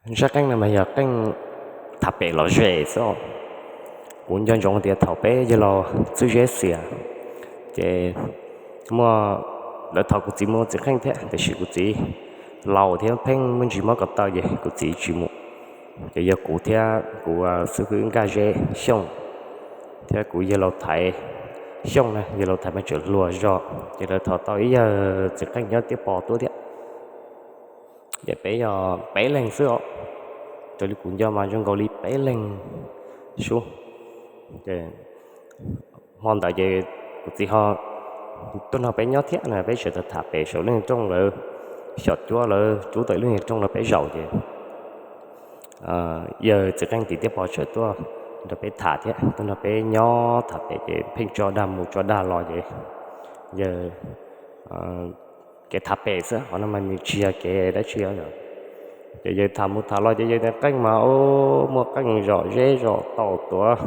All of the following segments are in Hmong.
Zaj qeej no mas yog qeej tham pem lom zem xwb. Kuv nco ntsoov tias thaum peb yawg laus Txwj Zeb xiam, ces muaj, lawv thov kuv txiv mus ua txiv qeej thiab, tiam sis kuv txiv laus thiab pheej muaj ntsis mob ko taw ces kuv txiv tsis mus. Ces yog kuv thiab kuv xib hwb Nkaj Zeb Xyooj thiab kuv yawg laus Thaiv Xyooj na, yawg laus Thaiv mas tseem hluas zog, ces lawv thov tau ib yawg txiv qeej nyob Tiaj Pov tuaj thiab. Ces peb yog peb leeg xwb os. Raws li kuv nco mas zoo nkaus li peb leeg sub. Ces hmo ntawd ces kuv txiv ho tuaj nrog peb nyob thiab na, peb tseem tham pem saum lub niag rooj lawv xyom cuab lawv rub tau lub niag rooj lawv peb zaum ces yawg txiv qeej tim Tiaj Pov tseem tuaj nrog peb tham thiab, tuaj nrog peb nyob tham pem ces pheej tso dag mus tso dag los ces yawg kev tham pem xwb, qhov no mas nws tsis yog kev dab tsi os. Ces yawg tham mus tham los ces yawg tias qeej mas muaj qeej zom zeb zom taum tuav,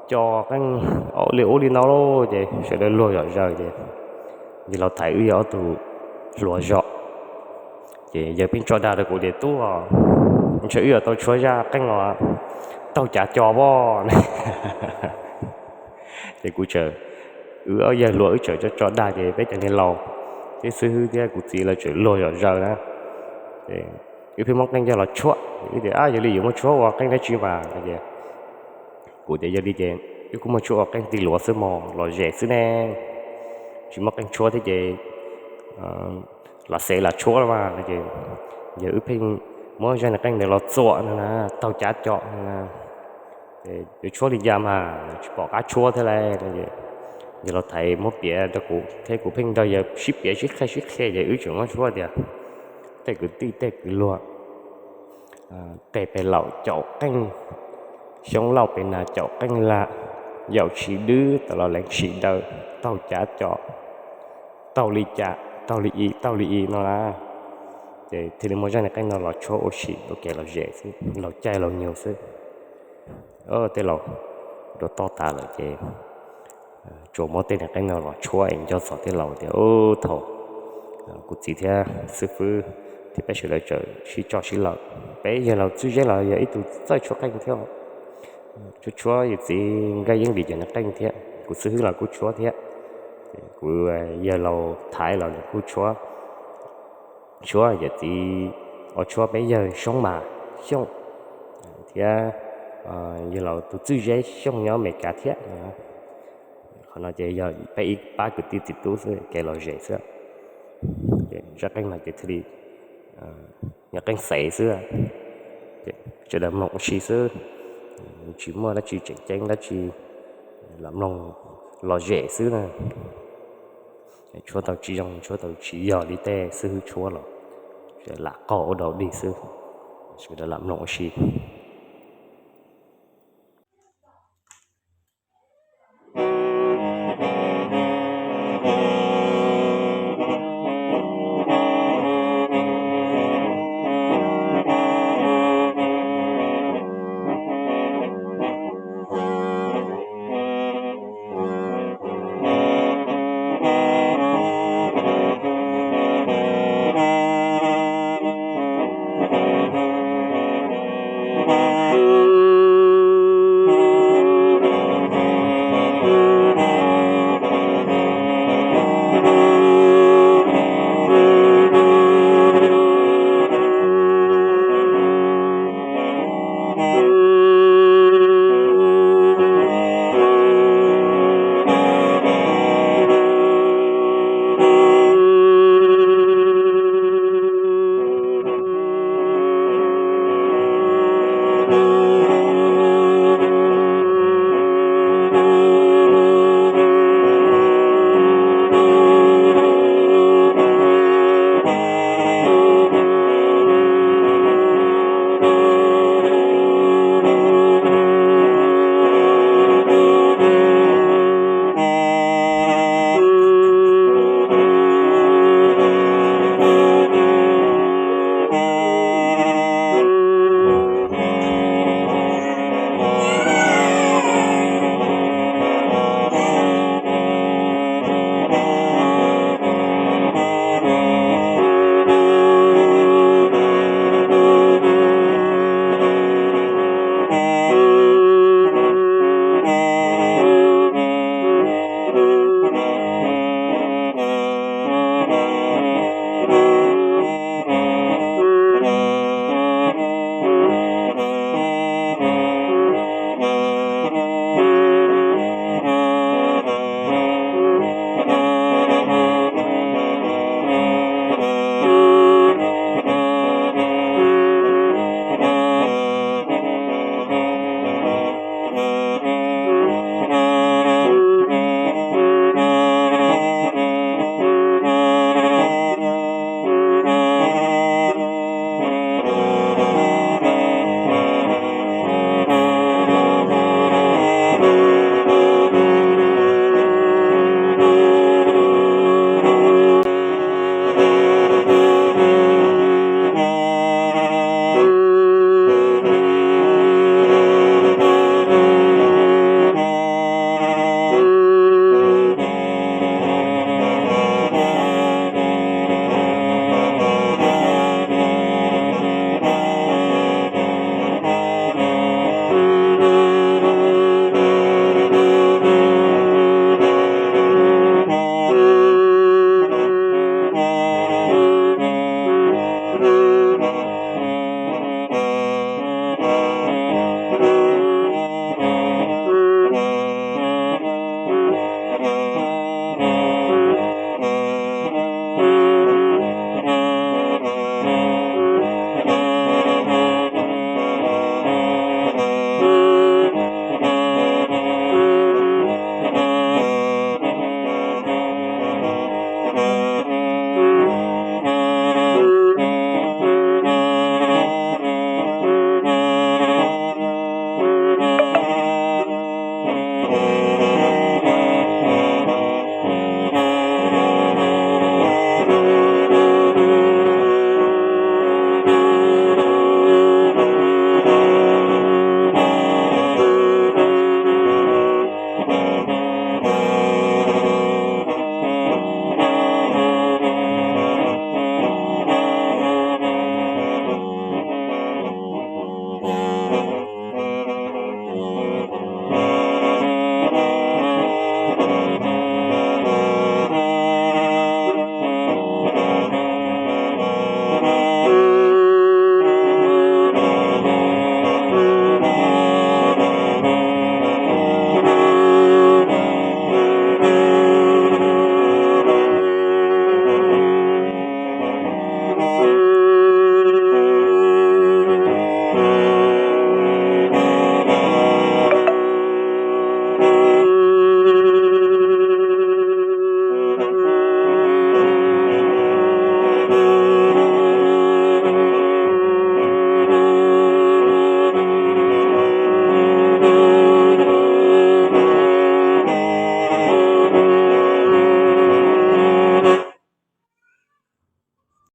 co qeej li ub li no lauj, ces sawv daws luag zom zaws ces yawg laus Thaiv wb yog ob tug hluas zog, ces yawg pheej tso dag rau kuv tias tub, ntshe wb yuav tau tshuab zaj qeej los taug cav co poj. Ces kuv tseem, wb ob yawg hluas wb tseem tso tso dag ces peb cov niag laus thiab xib hwb thiab kuv txiv lawv tseem luag zom zaws na. Ces wb pheej muab qeej coj los tshuab, wb tias yog li yuav muaj tshuab ua qeej dab tsi mas no ces kuv tias yog li ces wb kuj muaj tshuab ua qeej ti luav xwb mog, lom zem xwb ne, tsis muaj qeej tshuab thiab ces lam xev lam tshuab los mas no ces yawg wb pheej muab zaj niag qeej ntawd los txuam no na, taug cav co no na. Yuav tshuab li cas mas tsis pom qab tshuab thiab lauj no es yawg laus Thaiv muab piav rau kuv thiab kuv pheej nrog yawg sib piav sib qhia sib qhia ces wb tseem muab tshuab tias tej kwv tij tej kwv luag tes pem laum caum qeej, xyoob lauj pem nas caum qeej lag, yaum tsis dwb tawm los leev tsis daws, taug cav co, taug li cas taug li i taug li i no na. Ces thiaj li muab zaj niag qeej no los tshuab ua si ua kev lom zem xwb, laus caij laus nyoog xwb. Tej laus rau toj tas lawm ces tsuas muab tej niag qeej no los tshuab es nco txog tej laus tias thaum kuv txiv thiab xib fwb thiab peb sawv daws tseem sib coj sib lawm, peb yawg laus Txwj Zeb los yog ib tug txawj tshuab qeej thiab. Tshuab tshuab yawm txiv Nkaj Yeeb Lis cov niag qeej thiab, kuv xib fwb los kuj tshuab thiab, kuv yawg laus Thaiv los nws kuj tshuab, tshuab yawm txiv, o tshuab peb yawg Soob Mas Xyooj thiab yawg laus tus Txwj Zeb Xyooj nyob Amelikas thiab. Qhov no ces yog peb ib pab kwv tij txiv tub xwb, kev lom zem xwb. Zaj qeej no ces thiaj li yog qeej xev xwb, sawv daws mloog ua si xwb, tsis muaj dab tsi tseem ceeb dab tsi, lam mloog lom zem xwb na. Tshuab tau tsis zoo, tshuab tau tsis yog li tej xib hwb tshuab los lam qaug ua dau dig xwb, sawv daws lam mloog ua si.